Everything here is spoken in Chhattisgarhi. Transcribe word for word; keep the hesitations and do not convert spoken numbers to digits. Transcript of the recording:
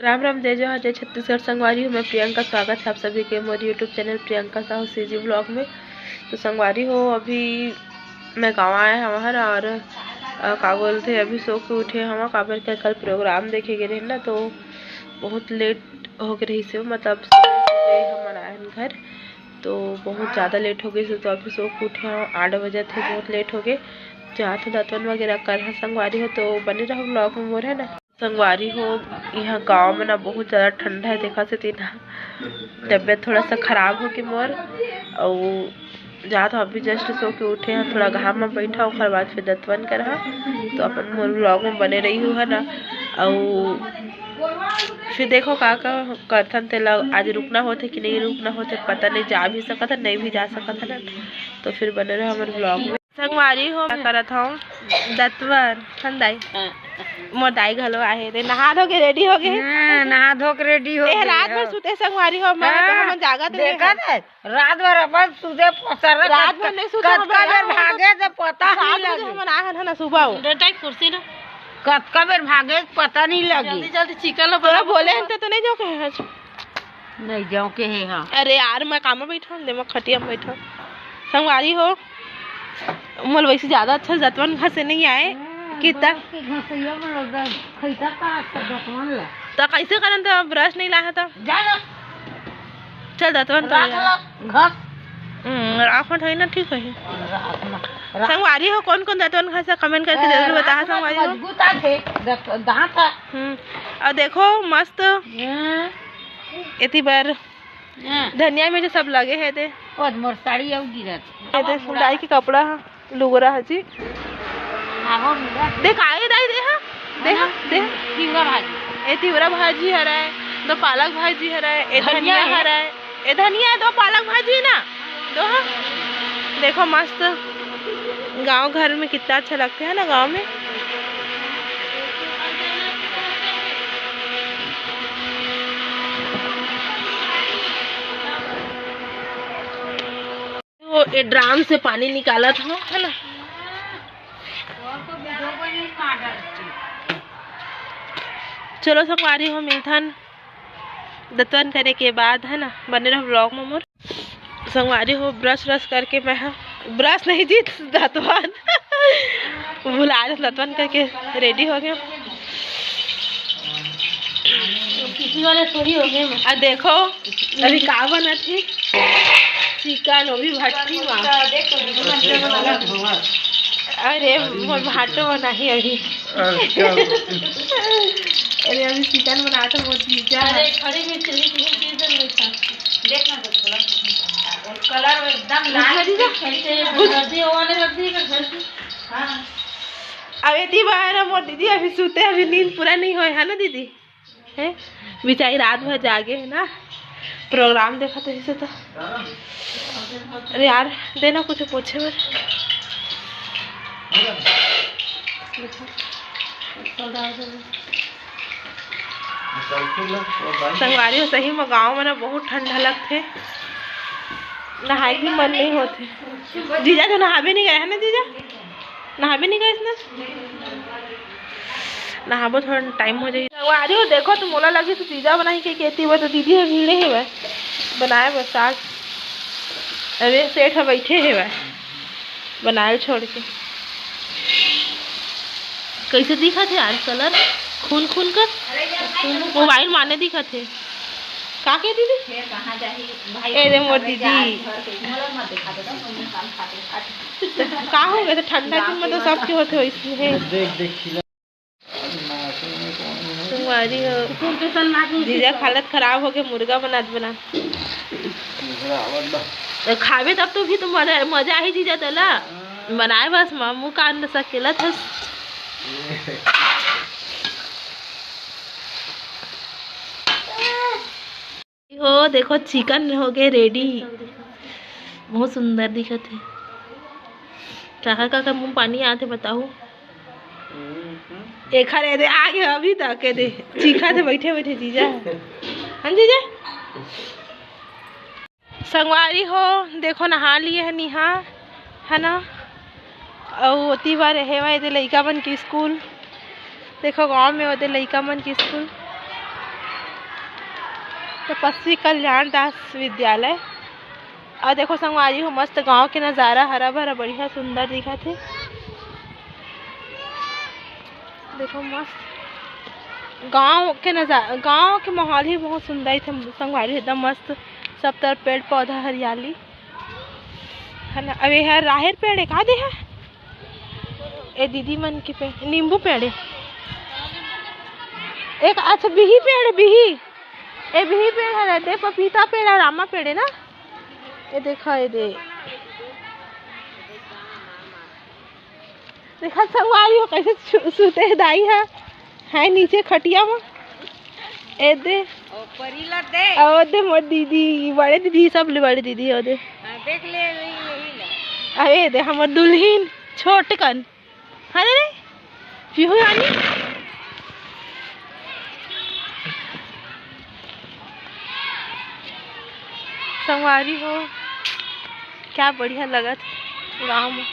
राम राम, जय जोहार, जय छत्तीसगढ़। संगवारी हो, मैं प्रियंका, स्वागत है आप सभी के मोर YouTube channel Priyanka Sahu CG vlog में। तो संगवारी हो, अभी मैं गाँव आए हवं हन और, अ, का बोलथे, अभी सो के उठे हवं, काबर के कल प्रोग्राम देखे गे रहेन ना, तो बहुत लेट हो गे रहिस हे, मतलब सुबह सुबह हमन आए हन घर, तो बहुत ज़्यादा लेट हो गइस हे, तो अभी सो के उठे हवं, आठ बजत हे, बहुत लेट हो गे। जात हवं दतवन वगैरह करहूँ संगवारी हो, तो बने रहो व्लॉग में मोर, है ना। संगवारी हो, इहाँ गाँव में ना बहुत ज़्यादा ठंडा है, देखा से तीन तबीयत थोड़ा सा खराब हो के मोर, अउ जात हवं अभी just सो के उठे हवं, थोड़ा घाम में बैठा, ओकर बाद फिर दतवन करहूँ। तो अपन मोर व्लॉग में बने रहिहू, है ना। अउ फिर देखो का का करथन, तेला आज रुकना होथे कि नहीं रुकना होथे, पता नहीं, जा भी सकत हन, नहीं भी जा सकत हन, तो फिर बने रहो हमर व्लॉग में। संगवारी हो, मैं करत हवं दतवन, हन दाई। हाँ। मोर दाई घलो आहे रे, नहा धो के रेडी हो गे हे। हाँ, नहा धो के रेडी हो ए, गे रात भर हो। सुते संगवारी हो, मैं हाँ, तो हमन जागत रहे देखत हन। है, रात भर अपन सुते पसर रात भर नहीं सुते, कतका बेर भागे त पता नहीं लगे। हमन आए हन ना सुबह हो। बेटा, एक कुर्सी ना। कतका बेर भागे पता नहीं लगे। जल्दी, जल्दी चिकन लो, तोरा बोले हन त तो नहीं जाओ कहे आज। नहीं जाओ के हे, हाँ। अरे यार, मैं काम में बैठा हूँ, दे मैं खटिया में बैठा हूँ। संगवारी हो, मोर वैसे ज्यादा अच्छा दतवन घसे नहीं आए। हाँ, कितना बरस के घसैया में लग गए, खैता का अच्छा दतवन ला। तो कैसे करन, तो ब्रश नहीं लाहा था। जा ना। चल दतवन तो राख ले। ला, घस। हम्म, राख मत होई ना, ठीक होई। राख ना, राख। संगवारी हो, कौन कौन दतवन घसे, कमेंट करके जरूर बताहा संगवारी हो। मजबूत आथे, दत-, दांत ह। हम्म, अउ देखो मस्त। हाँ। एती बर हाँ। धनिया मिर्च सब लगे हे दे। ओ, मोर साड़ी अउ गिरत। ए दे, दाई के कपड़ा ह, लुगरा ह जी। आहो, लुगरा। दे, का ए दाई, दे हा? दे हा, हाँ, दे हा। तिवरा भाजी। ए तिवरा भाजी हरय, दो पालक भाजी हरय, ए धनिया धनिया हे। हरय, ए धनिया, दो पालक भाजी ना, दो हा। देखो मस्त, गांव घर में कितना अच्छा लगथे, है ना, गांव में। वो ये ड्राम से पानी निकालत हूँ, है ना। चलो संगवारी हो, मिलथन दतवन करे के बाद, है ना, बने रहो व्लॉग में मोर। संगवारी हो, ब्रश व्रश करके मैं ह, ब्रश नहीं जी, दतवन भुला दे, दतवन करके रेडी हो गया। किसी वाले थोड़ी हो गए। आ देखो, अभी का बनत हे, चिकन, वो भी भट्टी मा। अरे मोर भाटो बनाही अभी। अच्छा। अरे अभी चिकन बनात हे मोर जीजा। अरे खड़ी में चिली चिली चीज नहीं था। देखना तो थोड़ा सा। और कलर एकदम लाल दिखा दीजिए। कैसे हल्दी, वो वाले हल्दी का घर से। हाँ। अब एती बार मोर दीदी अभी सुते, अभी नींद पूरा नहीं होए है ना दीदी? हैं? बेचारी रात भर जागे है ना, प्रोग्राम देखत रहिस हे तो। अरे यार, देना कुछ पोछे बर। संगवारी हो, सही में गाँव में ना बहुत ठंडा लगथे, नहाए के मन नहीं होथे। जीजा तो नहाबे नहीं गए है ना जीजा? नहाबे नहीं गए इसने? नहाबो, थोड़ा टाइम हो जाही। संगवारी हो, देखो तो मोला लगे तो जीजा बनाही के केती बर, तो दीदी ह भीड़े हेवय बनाए बर साग। अरे सेठ ह बैठे हेवय बनाए छोड़ के। कैसे दिखत हे आज कलर? खून खून कर मोबाइल माने दिखत हे। का के दीदी? ए रे मोर दीदी। का हो गए? तो ठंडा के मतलब सबके होथे वैसे हे। देख, देख, खिला। संगवारी हो, जीजा के हालत खराब हो गए, मुर्गा बनात बनात। तो खाबे तब तो भी तो मजा, मजा आही जीजा तोला। बनाए बस मामू का अंदर सकेला था। हो देखो, चिकन हो गए रेडी, बहुत सुंदर दिखत हे। काकर काकर मुंह पानी आत हे बताओ। एखर ए दे आ गए अभी तक, ए दे चीखत हे बैठे बैठे जीजा। हाँ जीजा। संगवारी हो, देखो नहा लिए हे निहा, है ना। अउ ओती बर हेवय एदे लइका मन के स्कूल। देखो गांव में ओदे लइका मन के स्कूल। तपस्वी कल्याण दास विद्यालय। अउ देखो संगवारी हो, मस्त गांव के नजारा, हरा भरा, बढ़िया सुंदर दिखत हे। देखो मस्त गांव के नजारा, गांव के माहौल ही बहुत सुंदर हे संगवारी, एकदम मस्त, सब तरफ पेड़ पौधा, हरियाली है ना। अब ये है राहेर पेड़ हे का दे है, ए दीदी मन के पेड़, नींबू पेड़ हे एक, अच्छा बिही पेड़ हे, बिही, ए बिही पेड़ हे दे, पपीता पेड़ हे, रामा पेड़ हे ना। ये देखा, ये दे, देखा संगवारी हो कैसे सु-, सुते हे दाई हा, है नीचे खटिया में। ए दे, ओ परी ला दे। ओ दे मोर दीदी, बड़े दीदी, सब ले बड़े दीदी, ओ दे। हाँ, देख ले, ले, ले, ले। अरे दे हमर दुल्हिन छोटकन, है ना रे? पीहू रानी। संगवारी हो, क्या बढ़िया लगत गाँव में।